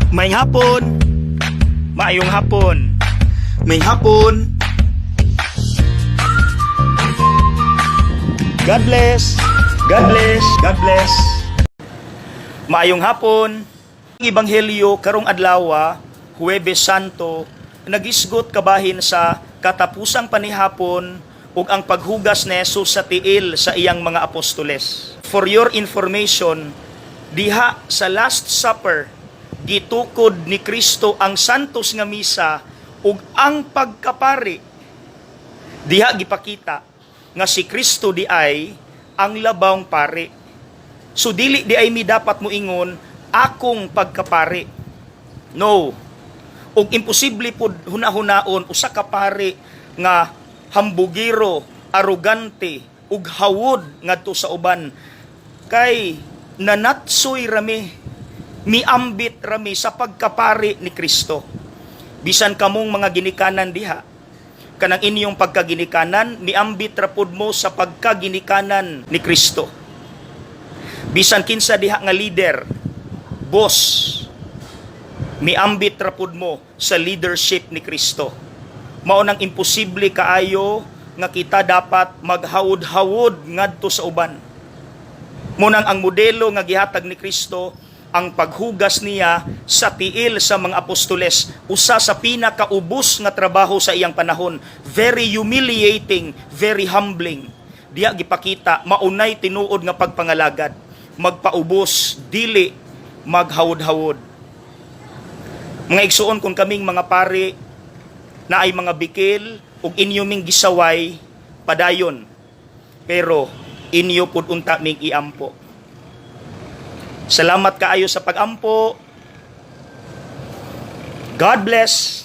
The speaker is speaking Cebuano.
Maayong hapon. Maayong hapon. Maayong hapon. God bless. God bless. God bless. Maayong hapon. Ang Ebanghelyo karong adlaw, Huwebes Santo, nagisgot kabahin sa katapusang panihapon ug ang paghugas ni Jesus sa tiil sa iyang mga apostoles. For your information, diha sa Last Supper, gitukod ni Kristo ang santos nga misa ug ang pagkapari. Diha gipakita nga si Kristo di ay ang labawng pari. So dili di ay mi dapat moingon akong pagkapari. No. Ug imposible pud hunahunaon usa ka pari nga hambugiro, arugante ug hawod ngadto sa uban kay nanatsoy rami, miambit rami sa pagkapari ni Kristo. Bisan kamong mga ginikanan diha, kanang inyong pagkaginikanan, miambit ra pud mo sa pagkaginikanan ni Kristo. Bisan kinsa diha nga leader, boss, miambit ra pud mo sa leadership ni Kristo. Mao nang imposible kaayo nga kita dapat maghawod-hawod ngadto sa uban. Mao nang ang modelo nga gihatag ni Kristo, ang paghugas niya sa tiil sa mga apostoles, usa sa pinakaubos nga trabaho sa iyang panahon. Very humiliating, very humbling. Diya gipakita maunay tinuod nga pagpangalagad, magpaubos, dili maghawod-hawod. Mga igsuon, kung kaming mga pari na ay mga bikil ug inyo ming gisaway, padayon, pero inyo pud unta ming iampo. Salamat kaayo sa pagampo. God bless.